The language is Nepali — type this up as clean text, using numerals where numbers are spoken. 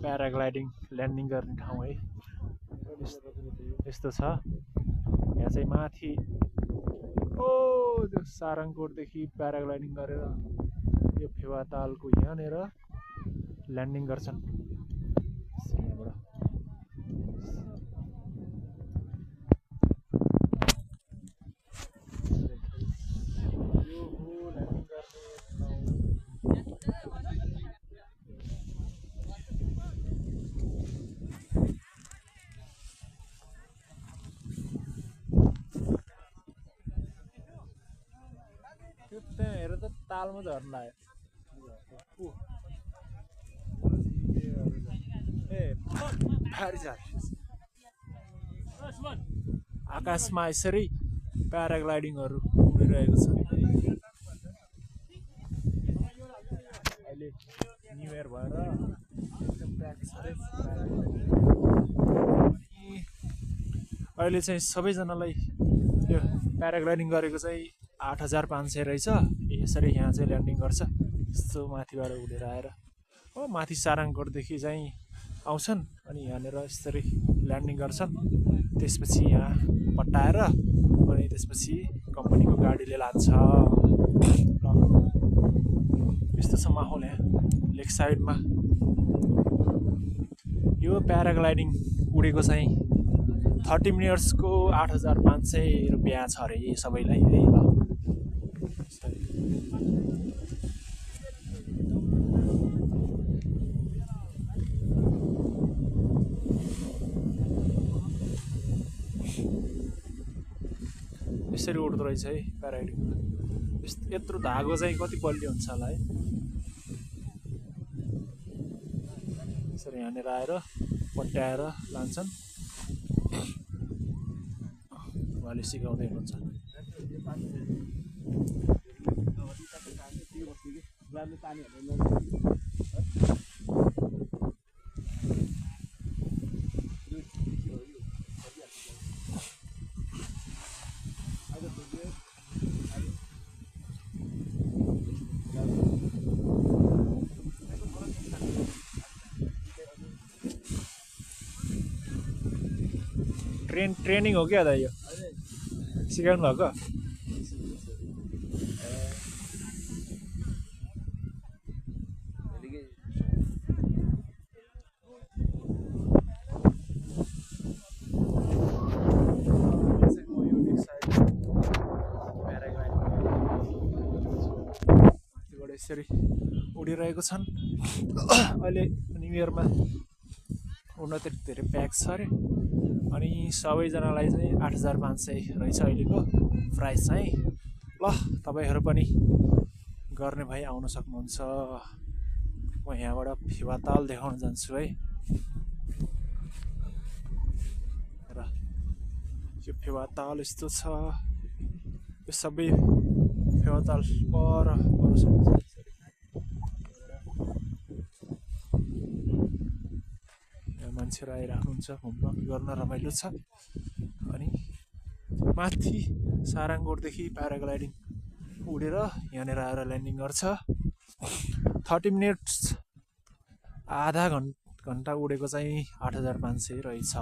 प्याराग्लाइडिङ ल्यान्डिङ गर्ने ठाउँ है। यस्तो छ। यहाँ चाहिँ माथि त्यो सारङकोटदेखि प्याराग्लाइडिङ गरेर यो फेवातालको यहाँनिर ल्यान्डिङ गर्छन्। यहाँबाट त्यहाँ हेर त तालमा झर्न लाग्यो। आकाशमा यसरी प्याराग्लाइडिङहरू उडिरहेको छ। अहिले न्यु इयर भएर एकदम प्र्याक्टिस अहिले चाहिँ सबैजनालाई यो प्याराग्लाइडिङ गरेको चाहिँ 8500 रहेछ। यसरी यहाँ चाहिँ ल्यान्डिङ गर्छ। यस्तो माथिबाट उडेर आएर हो माथि सारङकोटदेखि चाहिँ आउँछन् अनि यहाँनिर यसरी ल्यान्डिङ गर्छन्। त्यसपछि यहाँ पट्टाएर अनि त्यसपछि कम्पनीको गाडीले लान्छ। यस्तो छ माहौल यहाँ लेक साइडमा। यो प्याराग्लाइडिङ उडेको चाहिँ 30 मिनट्सको 8500 रुपियाँ छ अरे सबैलाई है। ल यसरी उड्दो रहेछ है प्याराग्लाइडिङ। यत्रो धागो चाहिँ कति बलियो हुन्छ होला है। यसरी यहाँनिर आएर पट्याएर लान्छन्। उहाँले सिकाउँदै हुनुहुन्छ। ट्रेनिङ हो क्या दाइ? यो सिकाउनु भएको? यसरी उडिरहेको छन्। अहिले न्यु इयरमा उड्न त्यति धेरै प्याक छ अरे। अनि सबैजनालाई चाहिँ 8500 रहेछ अहिलेको प्राइस चाहिँ। ल तपाईँहरू पनि गर्ने भए आउन सक्नुहुन्छ। म यहाँबाट फेवाताल देखाउन जान्छु है। र यो फेवाताल यस्तो छ। यो सबै फेवाताल पर मान्छेहरू आइराख्नुहुन्छ घुम्न गर्न रमाइलो छ। अनि माथि सारङकोटदेखि प्याराग्लाइडिङ उडेर यहाँनिर आएर ल्यान्डिङ गर्छ। 30 मिनट्स आधा घन्टा उडेको चाहिँ 8500 रहेछ।